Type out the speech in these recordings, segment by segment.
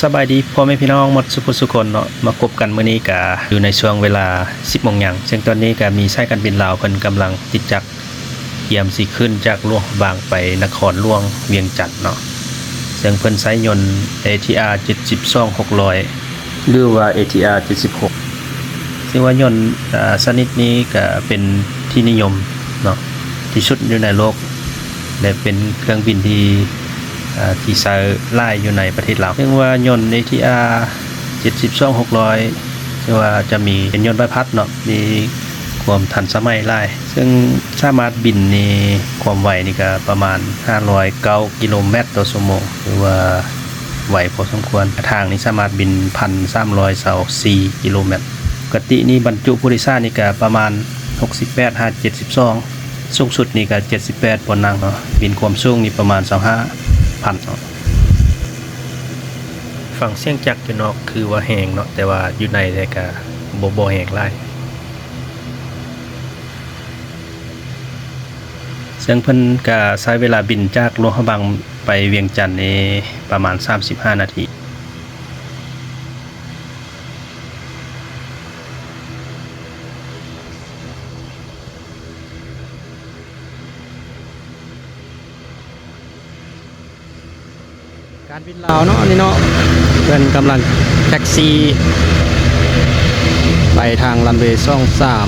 ສະບາຍດີພໍ່ແມ່ພີ່ນ້ອງໝົດສູ່ຜູ້ສູ່ຄົນເນາະ, ມາພົບກັນມື້ນີ້ກະຢູ່ໃນຊ່ວງເວລາສິບໂມງຫຍັງ, ເຊິ່ງຕອນນີ້ກະມີສາຍການບິນລາວເພິ່ນກຳລັງຕິດຈັກກຽມຊິຂຶ້ນຈາກຫຼວງພະບາງໄປນະຄອນຫຼວງວຽງຈັນເນາະ, ເຊິ່ງເພິ່ນໃຊ້ຍົນ ເອທີອາ ເຈັດສິບສອງ ຫົກຮ້ອຍ ຫຼືວ່າ ເອທີອາ ເຈັດສິບຫົກ ເຊິ່ງວ່າຍົນ ອາ ຊະນິດນີ້ກະເປັນທີ່ນິຍົມເນາະ ທີ່ສຸດຢູ່ໃນໂລກ ແລະ ເປັນເຄື່ອງບິນທີ່ ອາ ທີ່ໃຊ້ຫຼາຍຢູ່ໃນປະເທດລາວ. ເຊິ່ງວ່າຍົນ ເອທີອາ ເຈັດສິບສອງ ຫົກຮ້ອຍ ເຊິ່ງວ່າຈະມີເປັນຍົນໃບພັດເນາະ ມີຄວາມທັນສະໄໝຫຼາຍ ເຊິ່ງສາມາດບິນນີ້ ຄວາມໄວນີ້ກະປະມານຫ້າຮ້ອຍເກົ້າກິໂລແມັດຕໍ່ຊົ່ວໂມງ ຖືວ່າໄວພໍສົມຄວນ. ທາງນີ້ສາມາດບິນພັນສາມຮ້ອຍຊາວສີ່ກິໂລແມັດ. ປົກກະຕິນີ້ບັນຈຸຜູ້ໂດຍສານນີ້ກະປະມານຫົກສິບແປດຫາເຈັດສິບສອງ ສູງສຸດນີ້ກະເຈັດສິບແປດບ່ອນນັ່ງເນາະ, ບິນຄວາມສູງນີ້ປະມານຊາວຫ້າພັນເນາະ. ຟັງສຽງຈັກຢູ່ນອກຄືວ່າແຮງເນາະ, ແຕ່ວ່າຢູ່ໃນແທ້ກະບໍ່ ບໍ່ແຮງຫຼາຍ. ເຊິ່ງເພິ່ນກະໃຊ້ເວລາບິນຈາກຫຼວງພະບາງໄປວຽງຈັນນີ້ປະມານສາມສິບຫ້ານາທີ. ການບິນລາວເນາະ ອັນນີ້ເນາະ, ເພິ່ນກຳລັງແທັກຊີໄປທາງຣັນເວສອງສາມ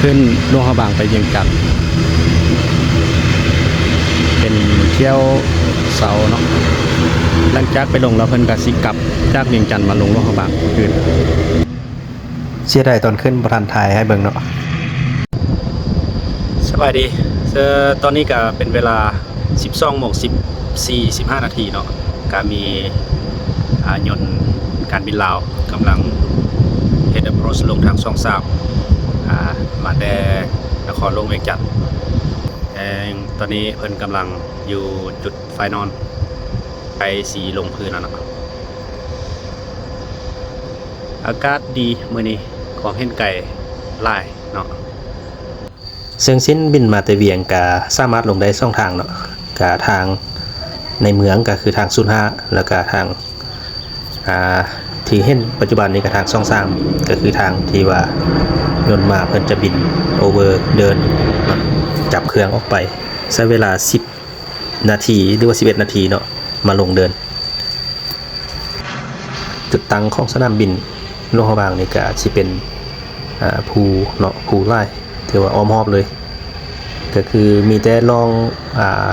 ຂຶ້ນຫຼວງພະບາງໄປວຽງຈັນ, ເປັນຖ້ຽວເຊົ້າເນາະ. ຫຼັງຈາກໄປລົງແລ້ວ ເພິ່ນກະຊິກັບຈາກວຽງຈັນມາລົງຫຼວງພະບາງຄືນ. ເສຍດາຍຕອນຂຶ້ນບໍ່ທັນຖ່າຍໃຫ້ເບິ່ງເນາະ. ສະບາຍດີ, ເອີ ຕອນນີ້ກະເປັນເວລາສິບສອງໂມງສິບສີ່ ສິບຫ້ານາທີເນາະ, ກະມີ ອາ ຍົນການບິນລາວກຳລັງເຮັດ approach ລົງທາງຊ່ອງສາມ ອາ ມາແຕ່ນະຄອນຫຼວງວຽງຈັນ. ແຕ່ຕອນນີ້ເພິ່ນກຳລັງຢູ່ຈຸດໄຟນອນ ໃກ້ຊິລົງພື້ນແລ້ວເນາະ. ອາກາດດີມື້ນີ້, ຄວາມເຫັນໄກຫຼາຍເນາະ. ເຊິ່ງເສັ້ນບິນມາແຕ່ວຽງກະສາມາດລົງໄດ້ສອງທາງເນາະ, ກະທາງໃນເມືອງກະຄືທາງສູນຫ້າ ແລ້ວກະທາງ ອາ ທີ່ເຫັນປັດຈຸບັນນີ້ກະທາງຊ່ອງສາມ ກະຄືທາງທີ່ວ່າຍົນມາເພິ່ນຈະບິນ over ເດີ່ນເນາະ, ຈັບເຄື່ອງອອກໄປ ໃຊ້ເວລາສິບນາທີ ຫຼືວ່າສິບເອັດນາທີເນາະ ມາລົງເດີ່ນ. ຈຸດຕັ້ງຂອງສະໜາມບິນຫຼວງພະບາງນີ້ກະຊິເປັນ ອາ ພູເນາະ, ພູຫຼາຍ ຖືວ່າອ້ອມຮອບເລີຍ, ກະຄືມີແຕ່ລ່ອງ ອາ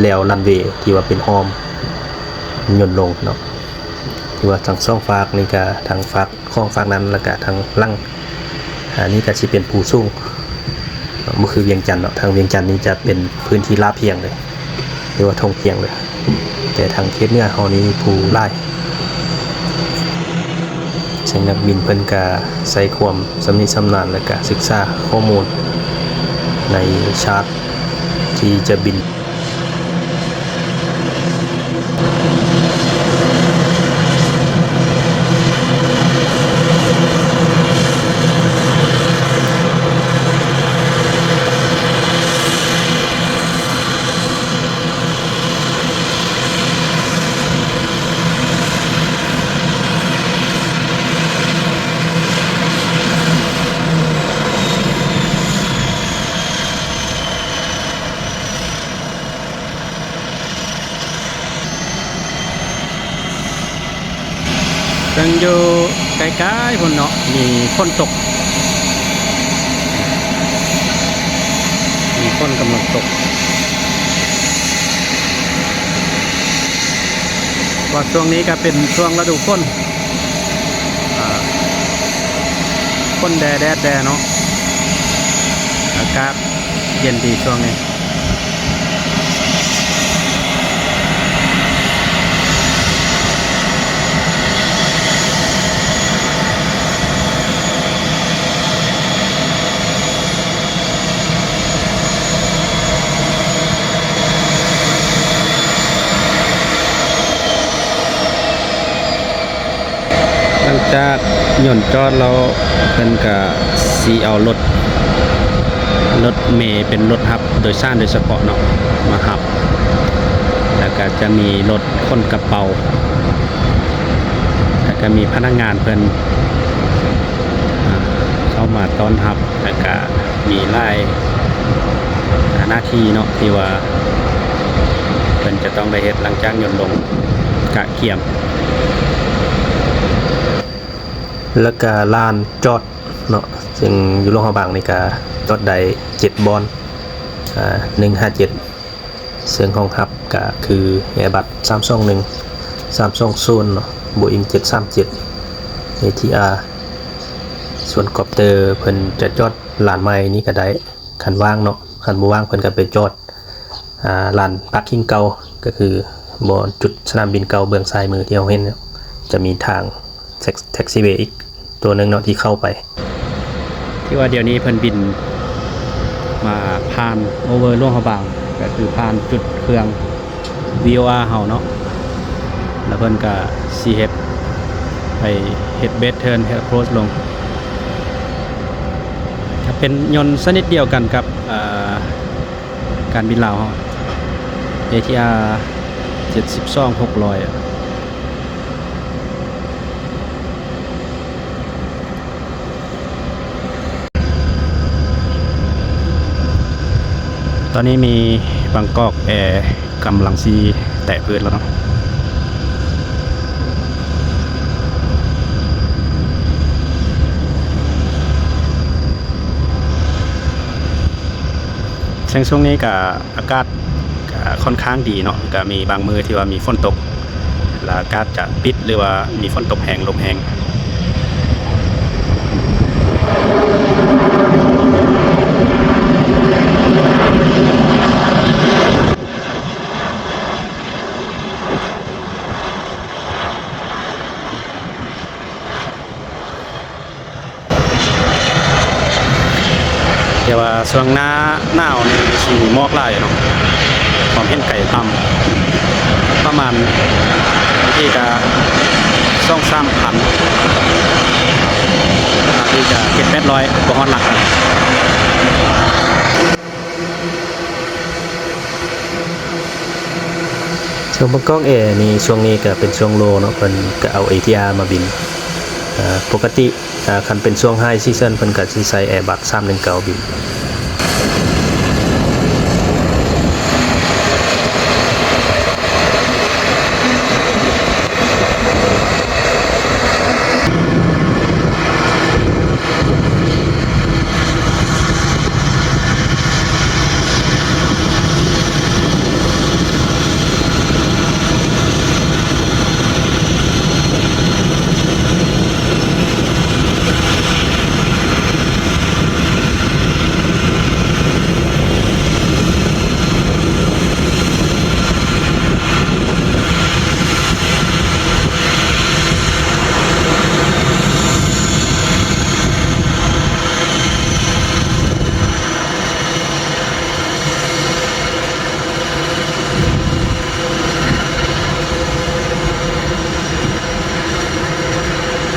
ແລວຣັນເວທີ່ວ່າເປັນອ້ອມຍົນລົງເນາະ, ຖືວ່າທັງສອງຟາກນີ້ກະ ທັງຟາກ ຂອງຟາກນັ້ນ ແລ້ວກະທາງຫຼັງ. ອັນນີ້ກະຊິເປັນພູສູງ ບໍ່ຄືວຽງຈັນເນາະ, ທາງວຽງຈັນນີ້ຈະເປັນພື້ນທີ່ລາບພຽງເລີຍ ຫຼືວ່າທົ່ງພຽງເລີຍ, ແຕ່ທາງເຂດເໜືອເຮົານີ້ພູຫຼາຍ. ເຊິ່ງນັກບິນເພິ່ນກະໃຊ້ຄວາມຊຳນິຊຳນານ ແລ້ວກະສຶກສາຂໍ້ມູນໃນຊາດທີ່ຈະບິນ. ເຊິ່ງຢູ່ໄກໆພຸ້ນເນາະ ມີຝົນຕົກ ມີຝົນກຳລັງຕົກ ເພາະວ່າຊ່ວງນີ້ກະເປັນຊ່ວງລະດູຝົນ ອາ ຝົນແດ່ແດດແດ່ເນາະ ອາກາດເຢັນດີຊ່ວງນີ້. ຫຼັງຈາກຍົນຈອດແລ້ວ ເພິ່ນກະຊິເອົາລົດ ລົດເມ ເປັນລົດຮັບໂດຍສານໂດຍສະເພາະເນາະ ມາຮັບ, ແລ້ວກະຈະມີລົດຂົນກະເປົາ ກະມີພະນັກງານເພິ່ນ ອາ ເຂົ້າມາຕ້ອນຮັບ ແລ້ວກະມີຫຼາຍ ອາ ໜ້າທີ່ເນາະ ທີ່ວ່າເພິ່ນຈະຕ້ອງໄດ້ເຮັດຫຼັງຈາກຍົນລົງ ກະກຽມ ແລ້ວກະລານຈອດເນາະ ເຊິ່ງຢູ່ຫຼວງພະບາງນີ້ກະຈອດໄດ້ເຈັດບ່ອນ ອາ ໜຶ່ງຫ້າເຈັດ ເຊິ່ງຮອງຮັບກະຄື Airbus ສາມສອງໜຶ່ງ ສາມສອງສູນເນາະ Boeing ເຈັດສາມເຈັດ ATR ສ່ວນ Copter ເພິ່ນຈະຈອດລານໃໝ່ນີ້ກະໄດ້ ຄັນວ່າງເນາະ ຄັນບໍ່ວ່າງເພິ່ນກະໄປຈອດ ອາ ລານ parking ເກົ່າ ກະຄືບ່ອນຈຸດສະໜາມບິນເກົ່າເບື້ອງຊ້າຍມືທີ່ເຮົາເຫັນເນາະ ຈະມີທາງ tax- taxiway ອີກຕົວໜຶ່ງເນາະທີ່ເຂົ້າໄປ ທີ່ວ່າດຽວນີ້ເພິ່ນບິນມາຜ່ານ over ຫຼວງພະບາງ ກະຄືຜ່ານຈຸດເຄື່ອງ VOR ເຮົາເນາະ ແລ້ວເພິ່ນກະຊິເຮັດ ໄປເຮັດ base turn ເຮັດ approach ລົງ ກະເປັນຍົນຊະນິດດຽວກັນກັບ ເອີ ການບິນລາວເຮົາ ATR ເຈັດສິບສອງ ຫົກຮ້ອຍ ຕອນນີ້ມີບາງກອກແອກຳລັງຊິແຕະພື້ນແລ້ວເນາະ. ເຊິ່ງຊ່ວງນີ້ກະອາກາດກະຄ່ອນຂ້າງດີເນາະ ກະມີບາງມື້ທີ່ວ່າມີຝົນຕົກ ແລະ ອາກາດຈະປິດ ຫຼືວ່າມີຝົນຕົກແຮງ ລົມແຮງ. ແຕ່ວ່າຊ່ວງໜ້າໜາວນີ້ຊິມີໝອກຫຼາຍເນາະ ຄວາມເຫັນໄກຕ່ຳ ປະມານ ບາງທີກະສອງສາມພັນ ບາງທີກະເຈັດແປດຮ້ອຍ ບໍ່ຮອດຫຼັກ. ຊ່ວງບາງກອກແອນີ້ ຊ່ວງນີ້ກະເປັນຊ່ວງໂລເນາະ ເພິ່ນກະເອົາ ATR ມາບິນ ອາ ປົກກະຕິ ອາ ຄັນເປັນຊ່ວງ high season ເພິ່ນກະຊິໃຊ້ Airbus ສາມໜຶ່ງເກົ້າບິນ.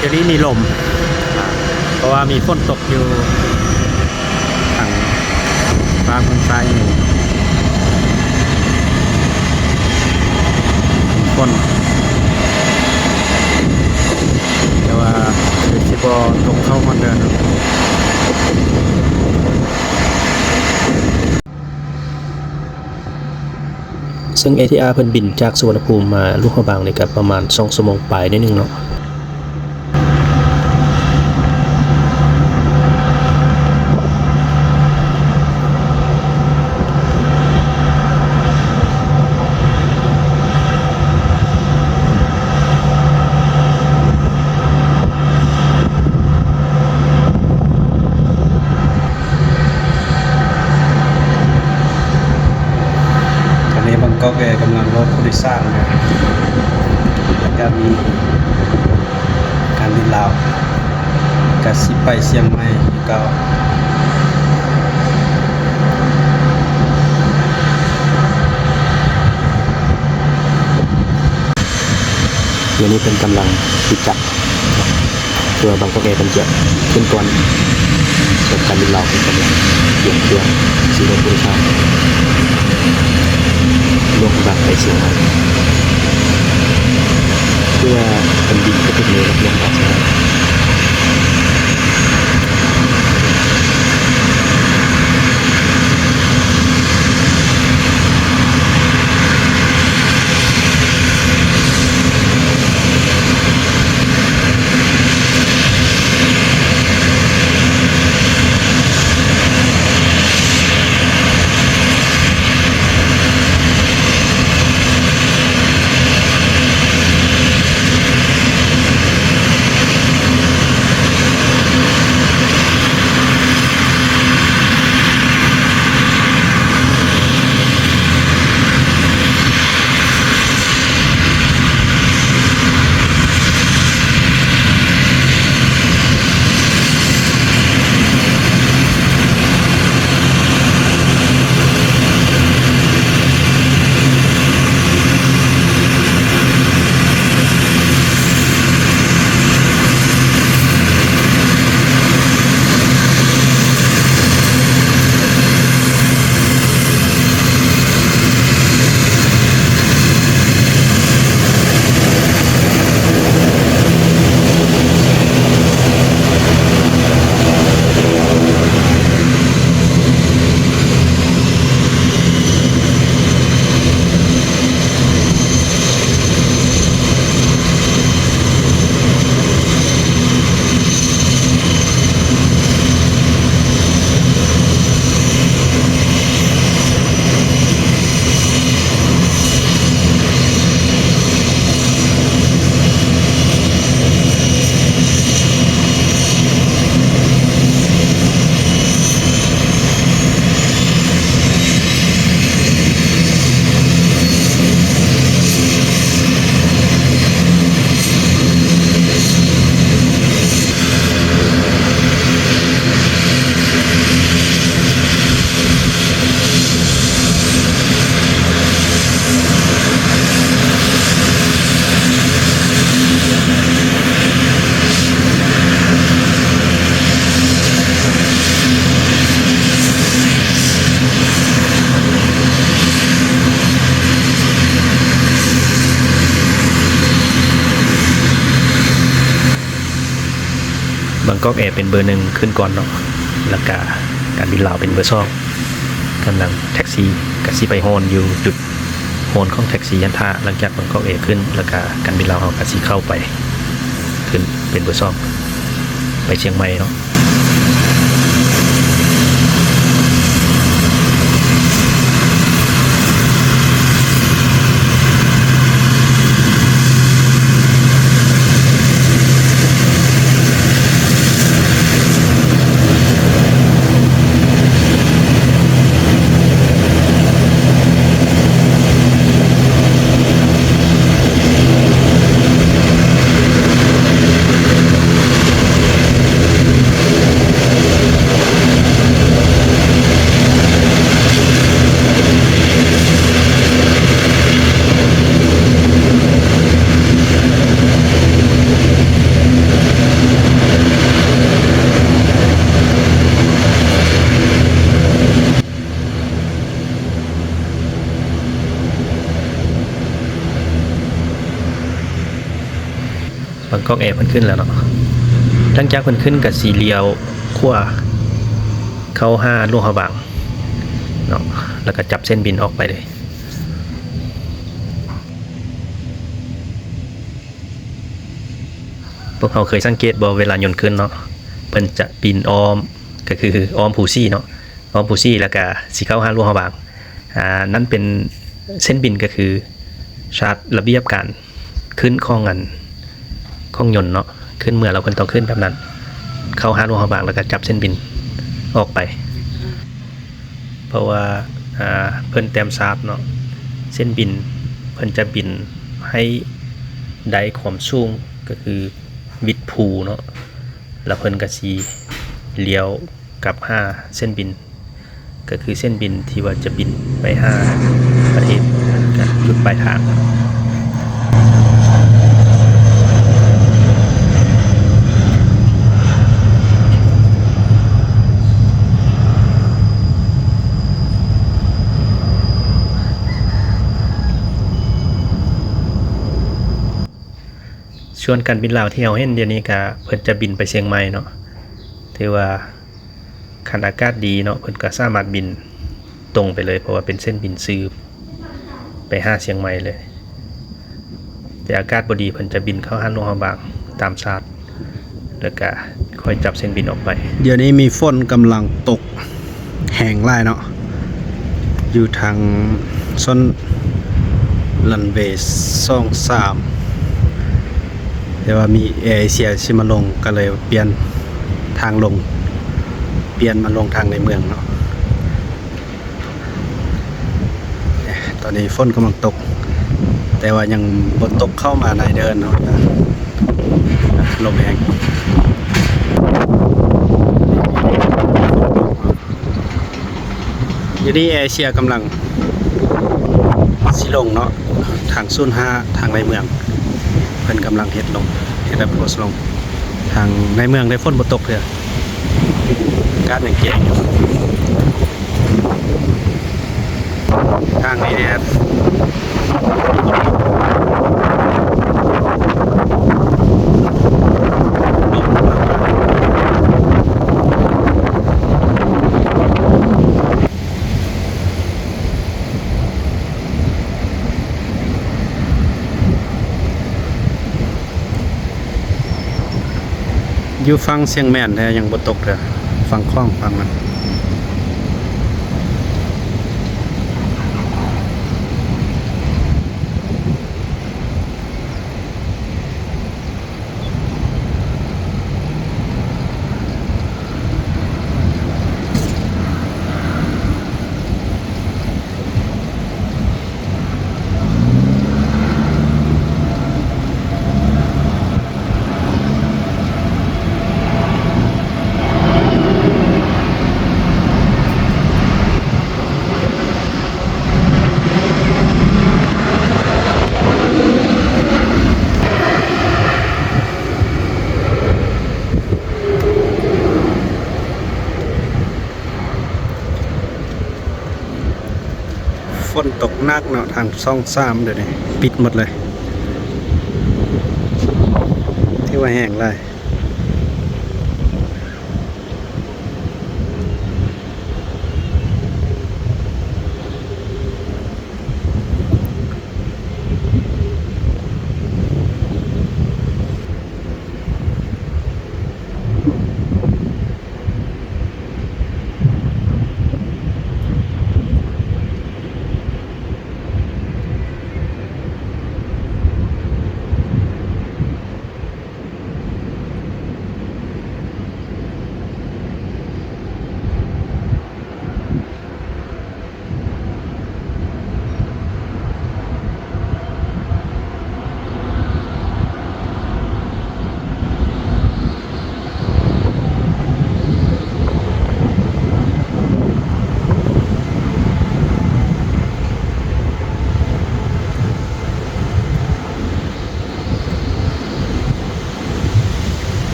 ດຽວນີ້ມີລົມ ເພາະວ່າມີຝົນຕົກຢູ່ທາງຟາກເບື້ອງຊ້າຍມື ຝົນ ແຕ່ວ່າຄືຊິບໍ່ຕົກເຂົ້າຮອດເດີນ. ເຊິ່ງ ATR ເພິ່ນບິນຈາກສຸວັນນະພູມມາຫຼວງພະບາງນີ້ກະປະມານສອງຊົ່ວໂມງປາຍໜ້ອຍໜຶ່ງເນາະ. ຕອນນີ້ບາງກອກແອກຳລັງໂຫຼດຜູ້ໂດຍສານຢູ່ ແລ້ວກະມີການບິນລາວ ກະຊິໄປຊຽງໃໝ່ຄືເກົ່າ. ດຽວນີ້ເພິ່ນກຳລັງປິດຈັບ ເພື່ອບາງກອກແອເພິ່ນຈະຂຶ້ນກ່ອນ ສ່ວນການບິນລາວເພິ່ນກຳລັງກຽມເຄື່ອງຊິລົງໂດຍສານ ລົງບາງໄປຊຽງໃໝ່. ຄືວ່າເປັນດິນກະທຸກເມືອງລົງມາຊະ. ບາງກອກແອເປັນເບີໜຶ່ງຂຶ້ນກ່ອນເນາະ ແລ້ວກະການບິນລາວເປັນເບີສອງ. ກຳລັງແທັກຊີກະຊິໄປຮອນຢູ່ຈຸດຮອນຂອງແທັກຊີຫັ້ນຖ້າ ຫຼັງຈາກບາງກອກແອຂຶ້ນ ແລ້ວກະການບິນລາວເຮົາກະຊິເຂົ້າໄປ ຂຶ້ນເປັນເບີສອງ ໄປຊຽງໃໝ່ເນາະ. ບາງກອກແອເພິ່ນຂຶ້ນແລ້ວເນາະ. ຫຼັງຈາກເພິ່ນຂຶ້ນກະຊິລ້ຽວຂວາເຂົ້າຫາຫຼວງພະບາງເນາະ ແລ້ວກະຈັບເສັ້ນບິນອອກໄປເລີຍ. ພວກເຮົາເຄີຍສັງເກດບໍ່ ເວລາຍົນຂຶ້ນເນາະ ເພິ່ນຈະບິນອ້ອມ ກະຄືອ້ອມພູສີເນາະ ອ້ອມພູສີ ແລ້ວກະຊິເຂົ້າຫາຫຼວງພະບາງ. ອາ ນັ້ນເປັນເສັ້ນບິນ ກະຄືຊາດລະບຽບການຂຶ້ນຂອງອັນ ຂອງຍົນເນາະ ຂຶ້ນເມືອແລ້ວເພິ່ນຕ້ອງຂຶ້ນແບບນັ້ນ ເຂົ້າຫາຫຼວງພະບາງ ແລ້ວກະຈັບເສັ້ນບິນອອກໄປ. ເພາະວ່າ ອາ ເພິ່ນແຕ້ມຊາດເນາະ ເສັ້ນບິນເພິ່ນຈະບິນໃຫ້ໄດ້ຄວາມສູງ ກະຄືວິດພູເນາະ ແລ້ວເພິ່ນກະຊິລ້ຽວກັບຫາເສັ້ນບິນ ກະຄືເສັ້ນບິນທີ່ວ່າຈະບິນໄປຫາປະເທດ ກະຈຸດປາຍທາງ. ເ ສ່ວນການບິນລາວທີ່ເຮົາເຫັນດຽວນີ້ກະເພິ່ນຈະບິນໄປຊຽງໃໝ່ເນາະ ຖືວ່າຄັນອາກາດດີເນາະ ເພິ່ນກະສາມາດບິນຕົງໄປເລີຍ ເພາະວ່າເປັນເສັ້ນບິນຊື່ໄປຫາຊຽງໃໝ່ເລີຍ. ແຕ່ອາກາດບໍ່ດີ ເພິ່ນຈະບິນເຂົ້າຫາຫຼວງພະບາງຕາມຊາດ ແລ້ວກະຄ່ອຍຈັບເສັ້ນບິນອອກໄປ. ດຽວນີ້ມີຝົນກຳລັງຕົກແຮງຫຼາຍເນາະ ຢູ່ທາງສ່ວນຣັນເວສອງສາມ ແຕ່ວ່າມີແອເອເຊຍຊິມາລົງ ກະເລີຍປ່ຽນທາງລົງ ປ່ຽນມາລົງທາງໃນເມືອງເນາະ. ຕອນນີ້ຝົນກຳລັງຕົກ ແຕ່ວ່າຍັງບໍ່ຕົກເຂົ້າມາໃນເດີ່ນເນາະ ລົມແຮງ. ຢູ່ນີ້ແອເຊຍກຳລັງຊິລົງເນາະ ທາງສູນຫ້າ ທາງໃນເມືອງ ເພິ່ນກຳລັງເຮັດລົງ ເຮັດແອັບໂພສລົງ. ທາງໃນເມືອງໄດ້ຝົນບໍ່ຕົກເທື່ອ ອາກາດຍັງແຈ້ງຢູ່. ທາງນີ້ແດດ ຢູ່ຝັ່ງຊຽງແມ່ນແທ້ ຍັງບໍ່ຕົກເທື່ອ ຝັ່ງຂອງຝັ່ງນັ້ນ. ຝົນຕົກໜັກເນາະ ທາງຊ່ອງສາມດຽວນີ້ປິດໝົດເລີຍ ຖືວ່າແຮງຫຼາຍ.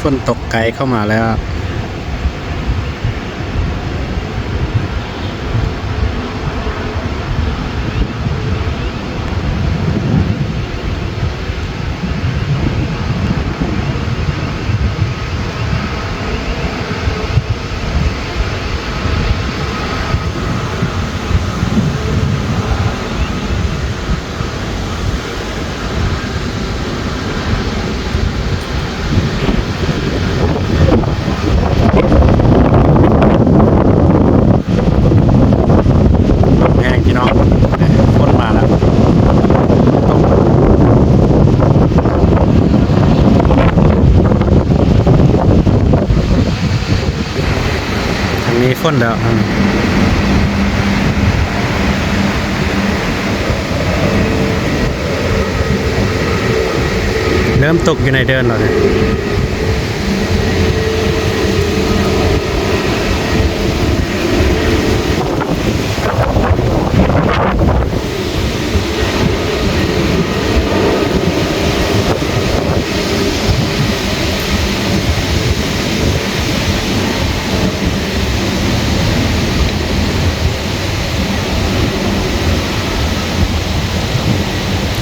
ຝົນຕົກໃກ້ເຂົ້າມາແລ້ວ. ລົມແຮງພີ່ນ້ອງ ຝົນມາແລ້ວ ທາງນີ້ຝົນແລ້ວ ເລີ່ມຕົກຢູ່ໃນເດີ່ນແລ້ວເດ້. ເ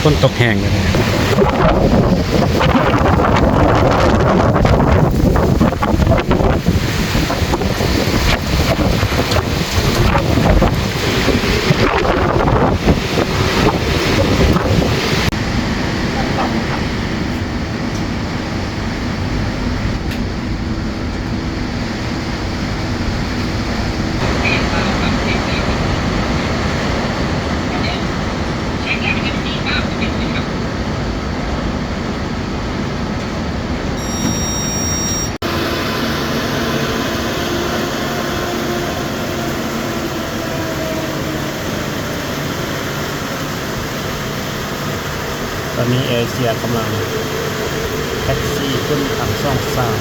ຝົນຕົກແຮງເລີຍ. ຕອນນີ້ເອເຊຍກຳລັງແທັກຊີຂຶ້ນທາງຊ່ອງສາມ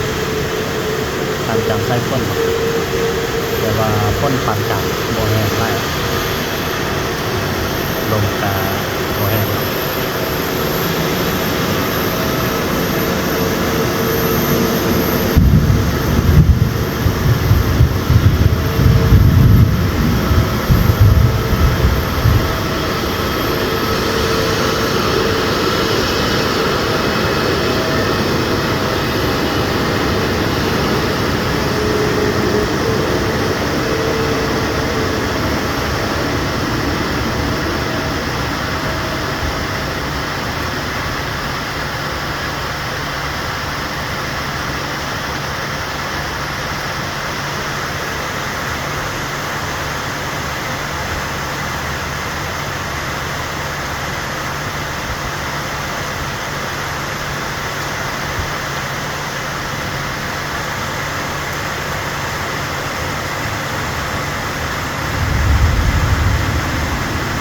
ຫຼັງຈາກໃຊ້ຝົນ ແຕ່ວ່າຝົນປານກາງ ບໍ່ແຮງຫຼາຍ ລົມກະບໍ່ແຮງເນາະ.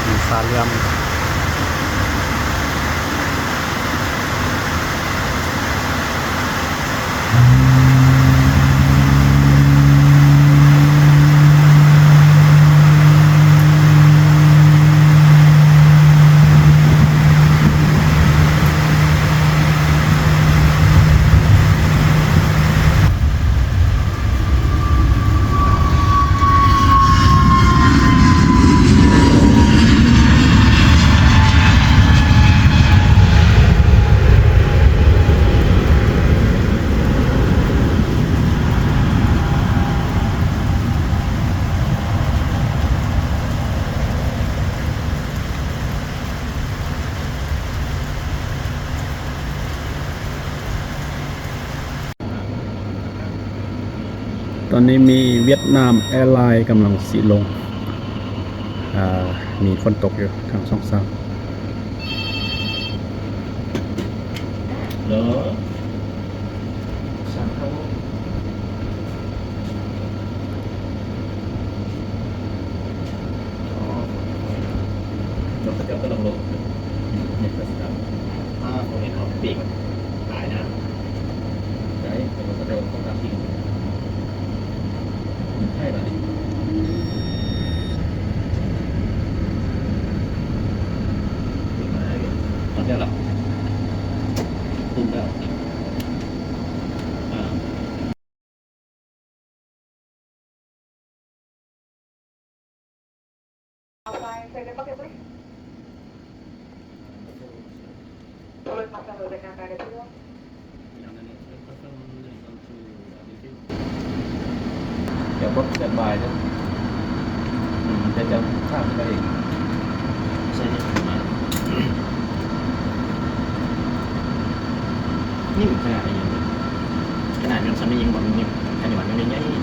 ມີສາມຫຼ່ຽມ. ຕອນນີ້ມີຫວຽດນາມແອລາຍກຳລັງຊິລົງ ອາ ມີຝົນຕົກຢູ່ທາງຊ່ອງສາມ. ດຽວກົດສະແຕນບາຍເດີ ອືມ ດຽວຈະພາໄປເອງ. ໃສ່ນີ້ມາ ນິ້ວຂະໜາດນີ້ ຂະໜາດແມ່ນສ່ຳນີ້ຍັງບໍ່ນິ້ວ ຂະໜາດມັນໃຫຍ່ໆ. ເ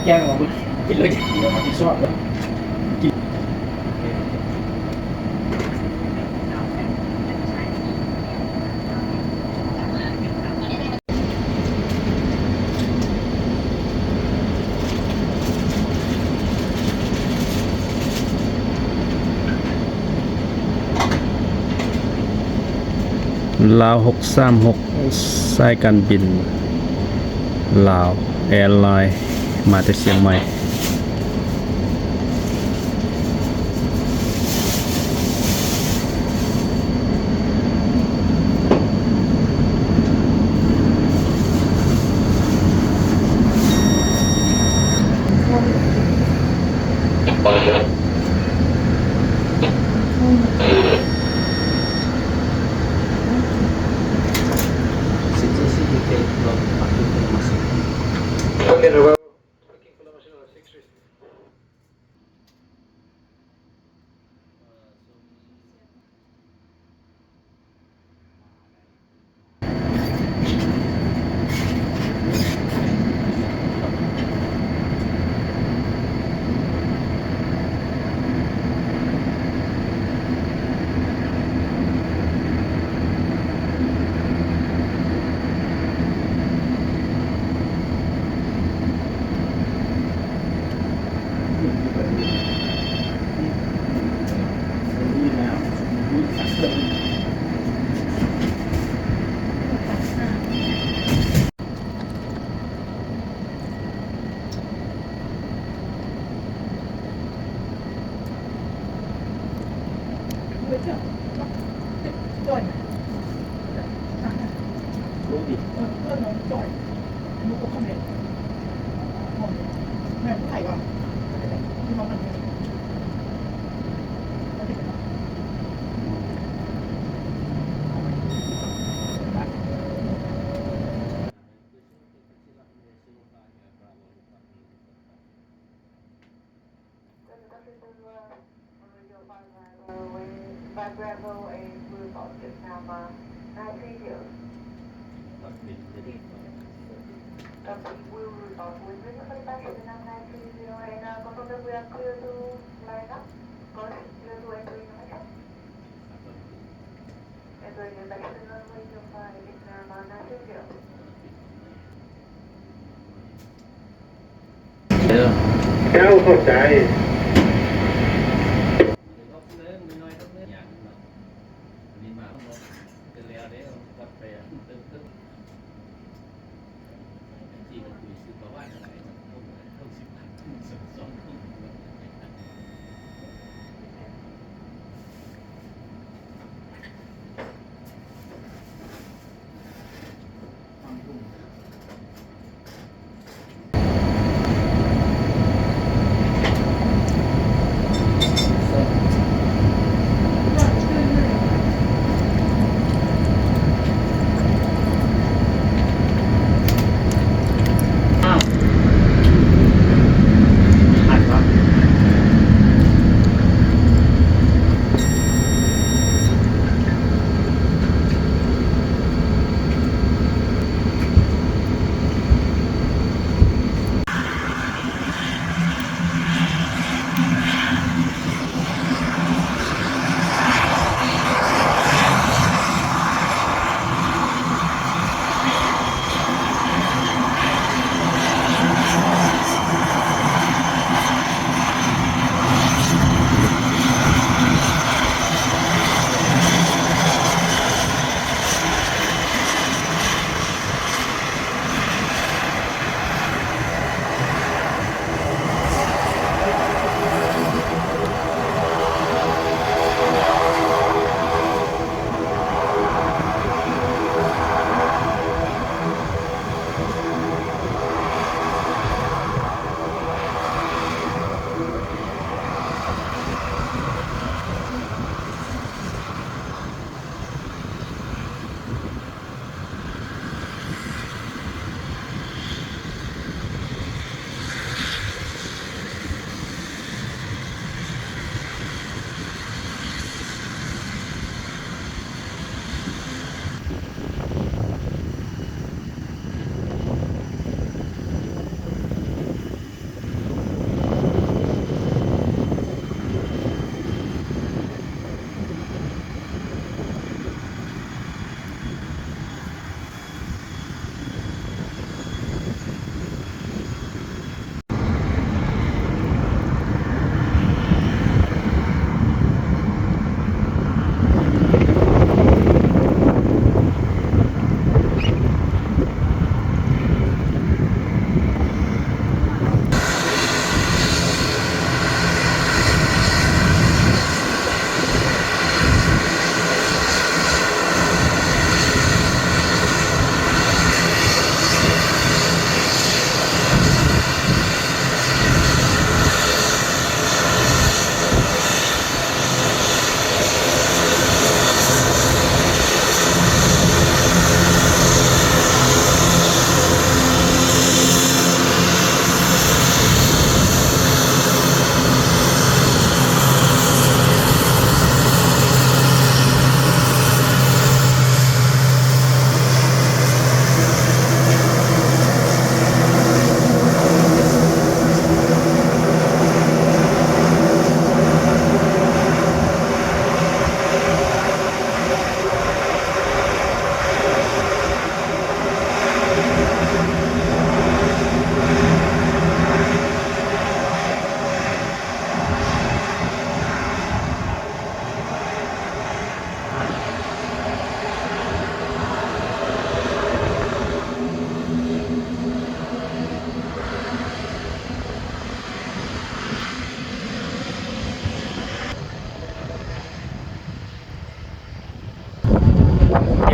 ແກ້ວມາເບິ່ງ ກິນເລີຍ ເດີ ຮັບຜິດຊອບເດີ ກິນ. ລາວຫົກສາມຫົກ ສາຍການບິນລາວແອລາຍ ມາແຕ່ຊຽງໃໝ່. ເຈົ້າ ຂອບໃຈ. ເ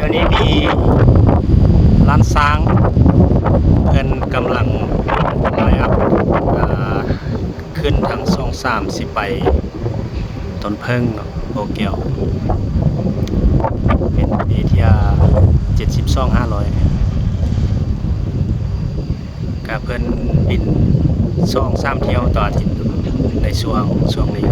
ອັນນີ້ມີລ້ານຊ້າງ ເພິ່ນກຳລັງໄລອັບ ອາ ຂຶ້ນທາງຊ່ອງສາມ ຊິໄປຕົ້ນເຜິ້ງເນາະ ບໍ່ແກ້ວ ເປັນເອທີອາ ເຈັດສິບສອງ ຫ້າຮ້ອຍ ກະເພິ່ນບິນສອງສາມຖ້ຽວຕໍ່ອາທິດ ໃນຊ່ວງ ຊ່ວງນີ້.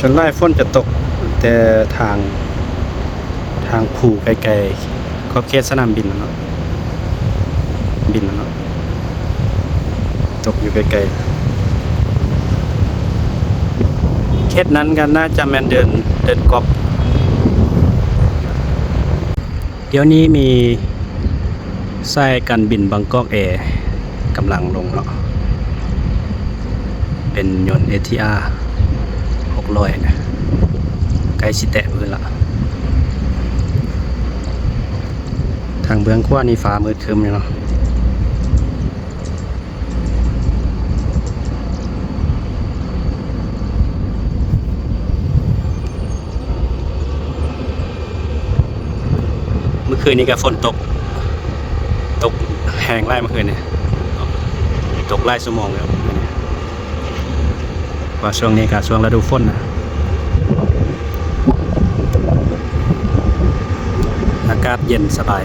ສ່ວນຫຼາຍຝົນຈະຕົກແຕ່ທາງ ທາງພູໄກໆ ຂອບເຂດສະໜາມບິນເນາະ ບິນເນາະ ຕົກຢູ່ໄກໆ ເຂດນັ້ນກໍໜ້າຈະແມ່ນເດີ່ນ ເດີ່ນກອບ. ດຽວນີ້ມີສາຍການບິນບາງກອກແອກຳລັງລົງເນາະ ເປັນຍົນເອທີອາ ຫົກຮ້ອຍ ໃກ້ຊິແຕະພື້ນລະ. ທາງເບື້ອງຂວານີ້ຟ້າມືດຄຶ້ມຢູ່ເນາະ. ມື້ຄືນນີ້ກໍຝົນຕົກ ຕົກແຮງຫຼາຍມື້ຄືນນີ້ ຕົກຫຼາຍຊົ່ວໂມງແລ້ວ ວ່າຊ່ວງນີ້ກໍຊ່ວງລະດູຝົນນະ. ອາກາດເຢັນສະບາຍ.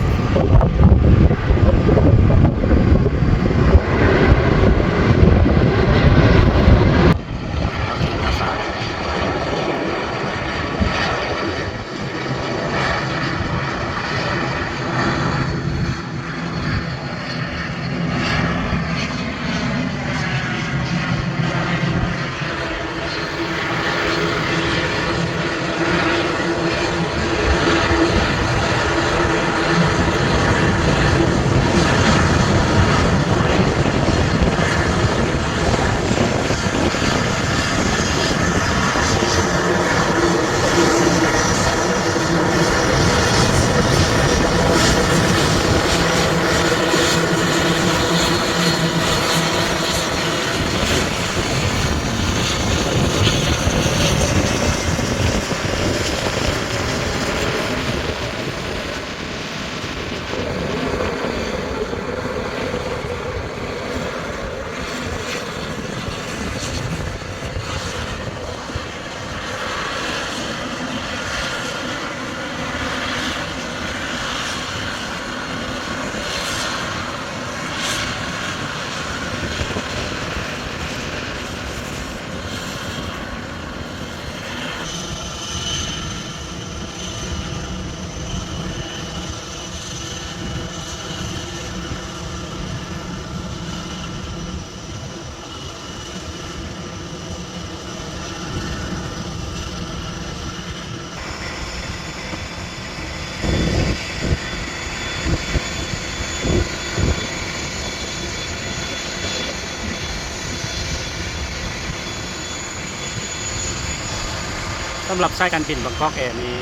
ສຳລັບສາຍການບິນບາງກອກແອນີ້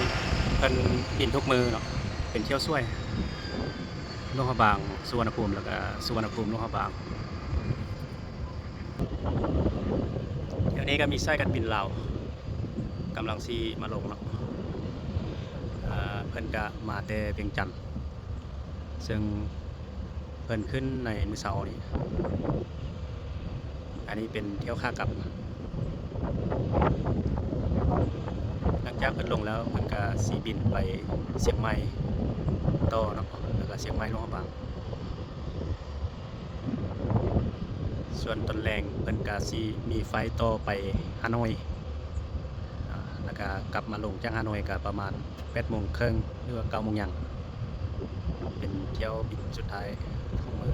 ເພິ່ນບິນທຸກມື້ເນາະ ເປັນຖ້ຽວສວຍ ຫຼວງພະບາງ ສຸວັນນະພູມ ແລ້ວກະສຸວັນນະພູມ ຫຼວງພະບາງ. ດຽວນີ້ກໍມີສາຍການບິນລາວກຳລັງຊິມາລົງເນາະ ເພິ່ນກະມາແຕ່ວຽງຈັນ ເຊິ່ງເພິ່ນຂຶ້ນໃນມື້ເຊົ້ານີ້ ອັນນີ້ເປັນຖ້ຽວຂາກັບ. ຫຼັງຈາກເພິ່ນລົງແລ້ວ ເພິ່ນກະຊິບິນໄປຊຽງໃໝ່ຕໍ່ເນາະ ແລ້ວກະຊຽງໃໝ່ ຫຼວງພະບາງ. ສ່ວນຕອນແລງເພິ່ນກະຊິມີໄຟຕໍ່ໄປຮາໂນ້ຍ ອາ ແລ້ວກະກັບມາລົງຈາກຮາໂນ້ຍກະປະມານແປດໂມງເຄິ່ງ ຫຼືວ່າເກົ້າໂມງຫຍັງ ເປັນຖ້ຽວບິນສຸດທ້າຍຂອງມື້. ເ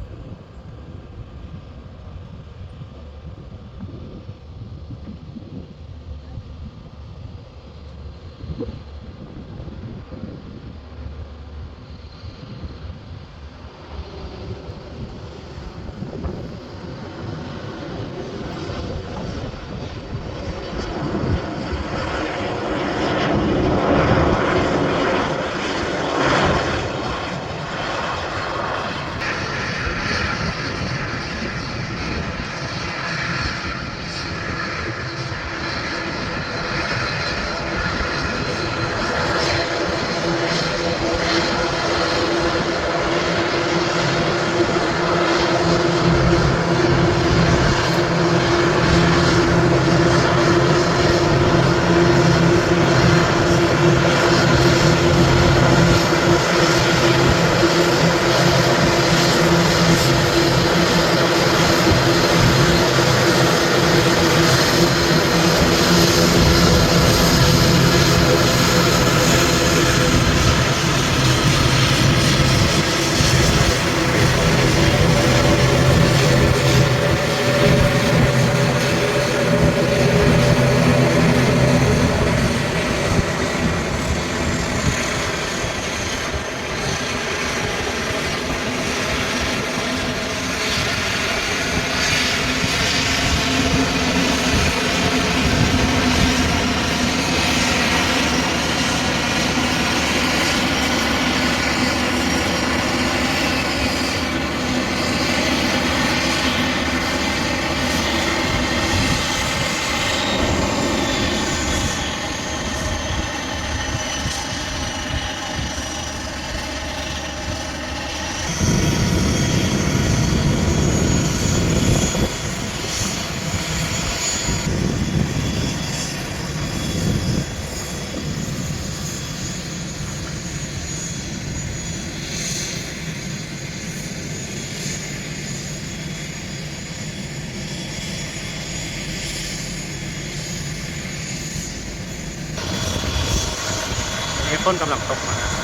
ຝົນກຳລັງຕົກມາ.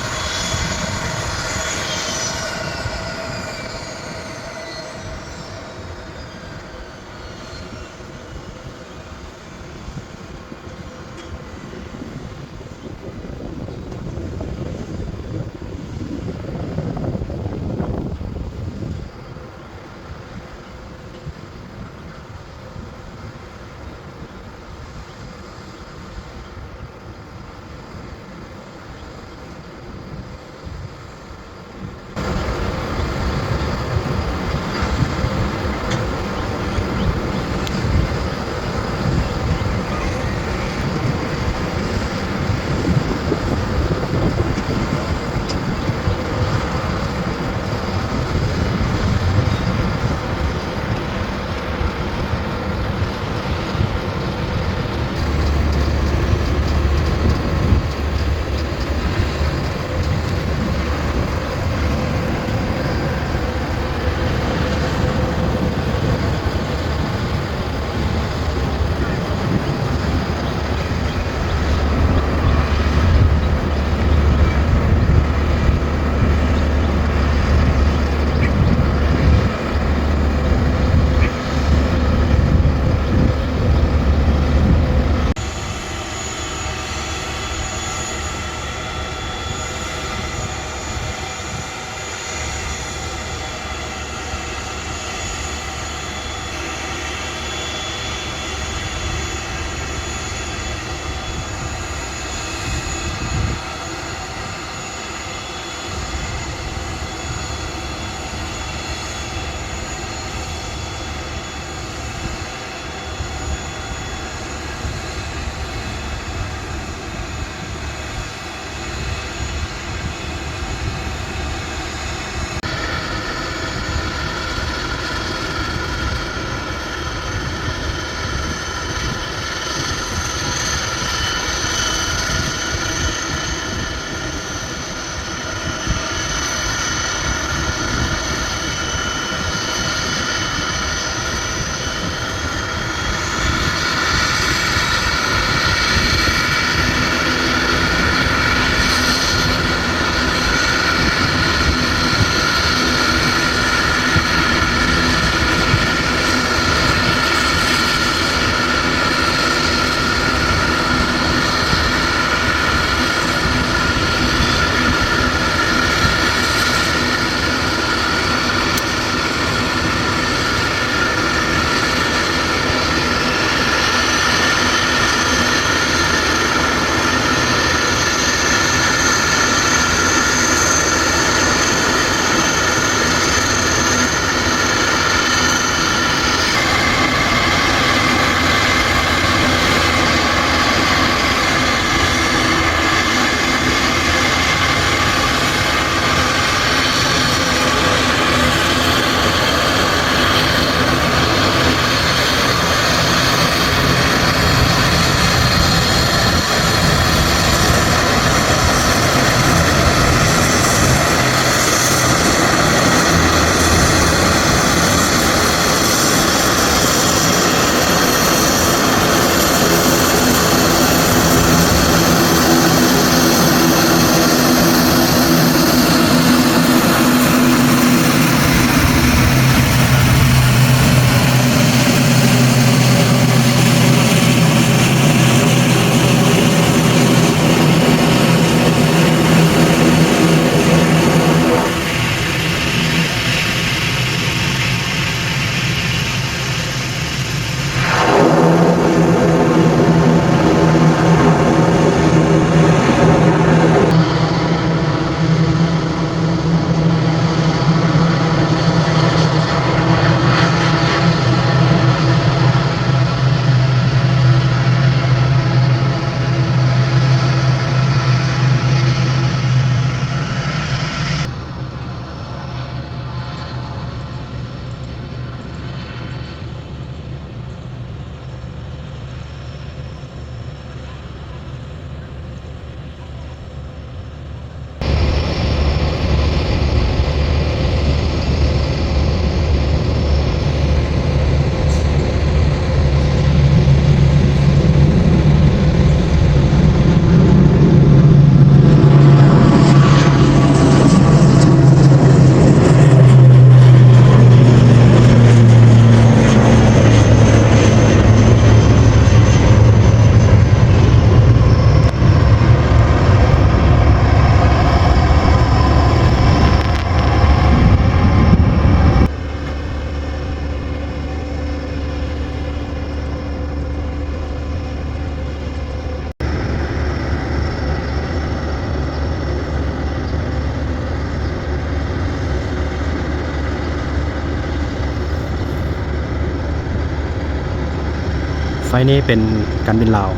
ໄຟນີ້ເປັນການບິນລາວ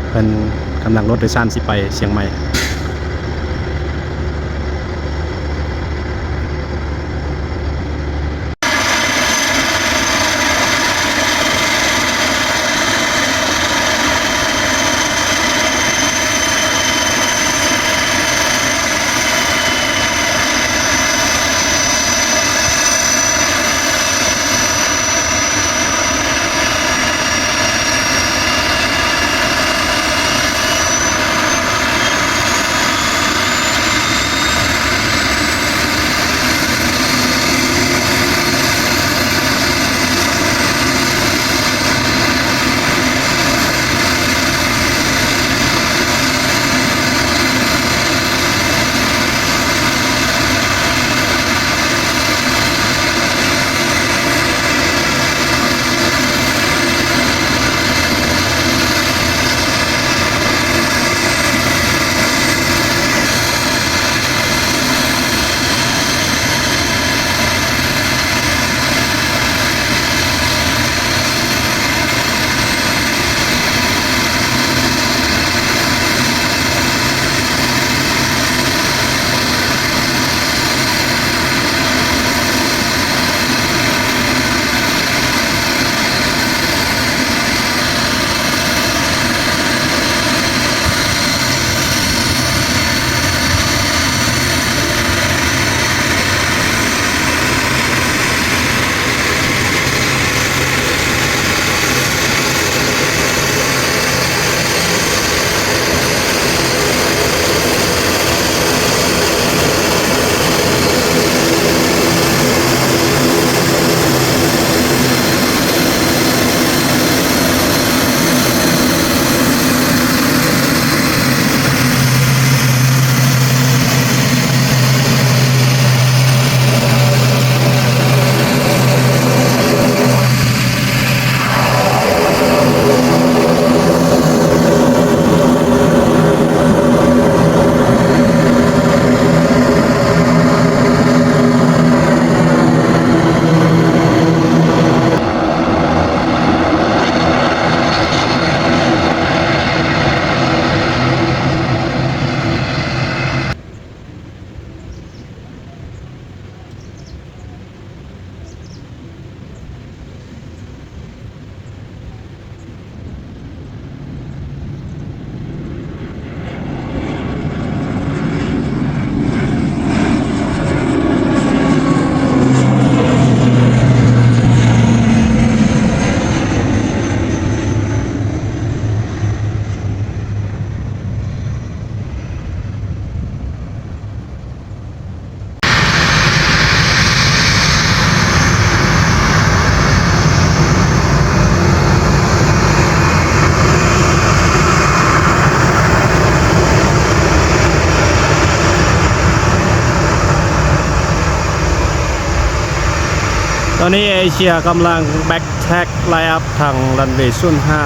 ເພິ່ນກຳລັງໂຫຼດໂດຍສານຊິໄປຊຽງໃໝ່. ຕອນນີ້ເອເຊຍກຳລັງແບັກ ແທກໄລອັບທາງຣັນເວສູນຫ້າ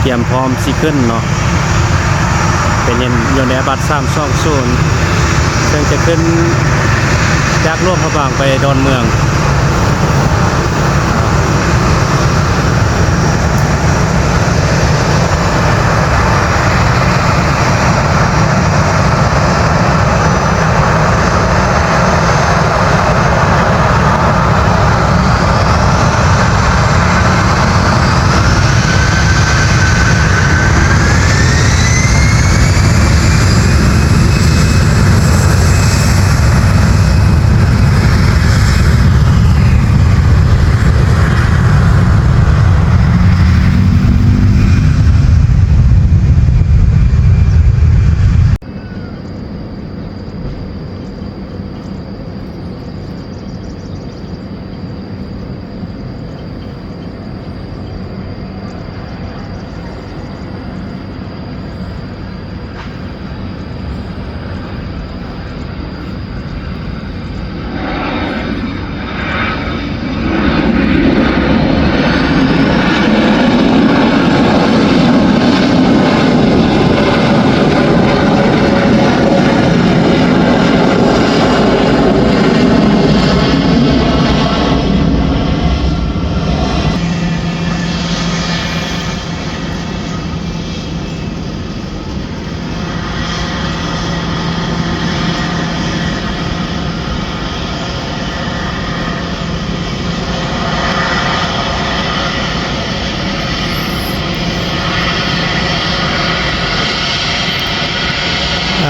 ກຽມພ້ອມຊິຂຶ້ນເນາະ ເປັນຍົນ ຍົນແອບັດສາມສອງສູນ ເຊິ່ງຈະຂຶ້ນຈາກຫຼວງພະບາງໄປດອນເມືອງ. ເ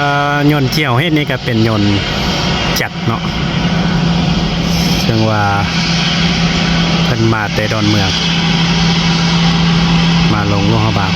ເອີ ຍົນທີ່ເຮົາເຫັນນີ້ກໍເປັນຍົນຈັກເນາະ ເຊິ່ງວ່າເພິ່ນມາແຕ່ດອນເມືອງ ມາລົງຫຼວງພະບາງ.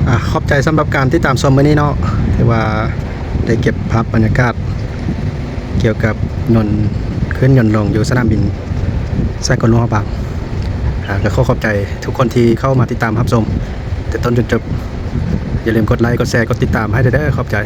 ອ່າ ຂອບໃຈສຳລັບການຕິດຕາມຊົມມື້ນີ້ເນາະ ຖືວ່າໄດ້ເກັບພາບບັນຍາກາດກ່ຽວກັບຍົນຂຶ້ນຍົນລົງຢູ່ສະໜາມບິນສາກົນຫຼວງພະບາງ. ອ່າ ກໍຂໍຂອບໃຈທຸກຄົນທີ່ເຂົ້າມາຕິດຕາມຮັບຊົມແຕ່ຕົ້ນຈົນຈົບ. ຢ່າລືມກົດໄລ ກົດແຊ ກົດຕິດຕາມໃຫ້ເດີ. ຂອບໃຈ.